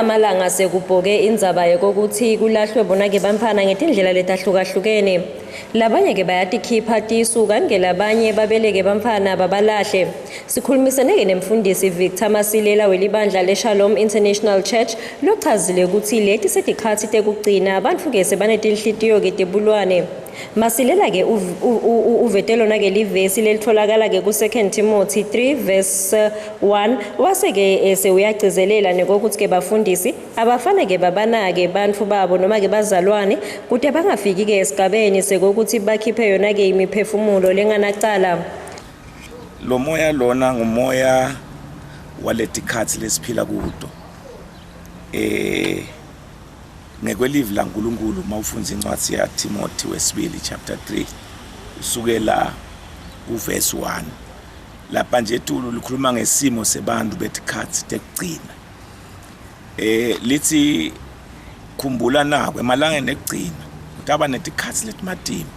Kulamalanga sekubhoke indzaba yekokuthi kulahlwe bona-ke bantfwana ngetindlela letahlukahlukene. Labanye-ke bayatikhipha tisu kanti-ke labanye babeleke bantfwana babalahle. Sikhulumisene-ke nemfundisi Victor Masilela welibandla leShalom International Church lochazile kutsi leti setikhatsi tekugcina bantfu-ke sebanetinhlitiyo-ke tebulwane. Masilela-ke uvete lona-ke livesi lelitfolakala-ke ku-2 Timothy 3 verse 1 wase-ke eh, sewuyagcizelela nekokuthi-ke bafundisi abafane-ke babanake bantfu babo noma-ke bazalwane kute bangafiki-ke esigabeni sekokuthi bakhiphe yona-ke imiphefumulo lenganacala. Lo moya lona ngumoya waletikhatsi lesiphila kuto. Eh Ngekwelivi laNkulunkulu uma ufundza incwadzi yaThimothi wesibili chapter 3 usukela kuvesi 1 lapha nje etulu likhuluma ngesimo sebantu betikhatsi tekugcina eh lithi khumbula nako emalangeni ekugcina kutaba netikhatsi letimatima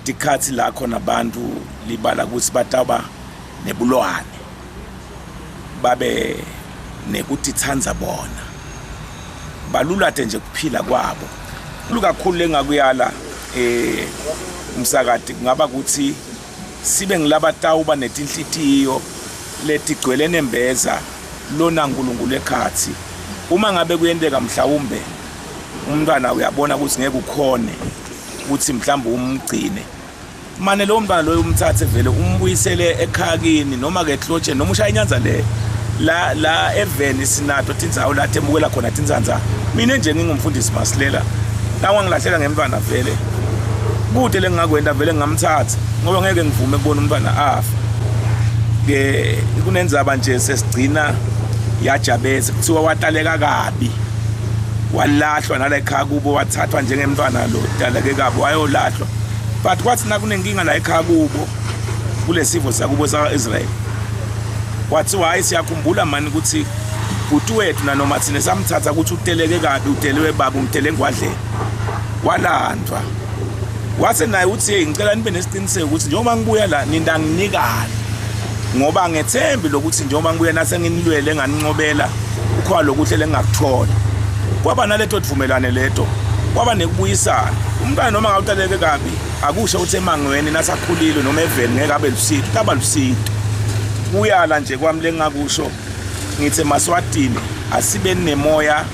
tikhatsi la khona abantu libala ukuthi bataba nebulwane babe nekutitsandza bona balulate nje kuphila kwabo lukakhulu lengakuyala eh umsakati kungaba ukuthi sibe ngilabatawuba netinhlitiyo letigcwele nembeza lona uNkulunkulu ekhathi uma ngabe kuyenteka mhlawumbe umntwana uyabona ukuthi ngeke ukhone ukuthi mhlawumbe umgcine mane lowo mntwana loyo umthathe vele umbuyisele ekhaya kini noma ke ehlotsheni noma ushaya inyanza le la la eveni sinato tindzawo la temukela khona tindzandza mina nje ngingumfundisi masilela la wangilahlela ngemntwana vele kude lengingakwenta vele ngingamthatha ngoba ngeke ngivume kubona umntwana afa ke kunendzaba nje sesigcina yaJabezi kuthiwa wataleka kabi walahlwa nala ekhaya kubo wathathwa njengemntwana lo daleke kabi wayolahlwa but kwathi nakunenkinga la ekhaya kubo kulesifo sakubo saka-Israyeli kwathiwa hayi siyakhumbula mani ukuthi bhuti wethu nanoma thina samthatha ukuthi uteleke kabi utelewe baba umtele engwadleni walandwa wase naye uthi hey ngicela nibe nesiqiniseko ukuthi njengoba ngibuya la nindanginikani ngoba ngethembi lokuthi njengoba ngibuya nase nginilwele nganincobela ukhona lokuhle lengingakuthola kwaba naleto divumelane leto kwaba nekubuyisana umntwana noma ngawutaleke kabi akusho ukuthi emangweni nasakhulile noma eveni ngeke abe lusito taba lusito kuyala nje kwami lengakusho ngithi emaswatini asibe nemoya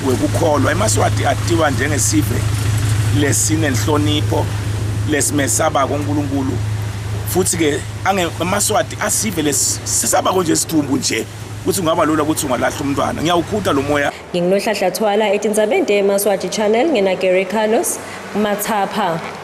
wekukholwa emaswati atiwa njengesive lesinenhlonipho lesimesabako uNkulunkulu futhi ke emaswati asive lesisabako nje isidumbu nje ukuthi kungaba lula ukuthi ungalahla umntwana ngiyawukhuta lo moya Nginginohlahla Thwala etindzabeni temaswati channel ngina Gary Carlos Mathapha.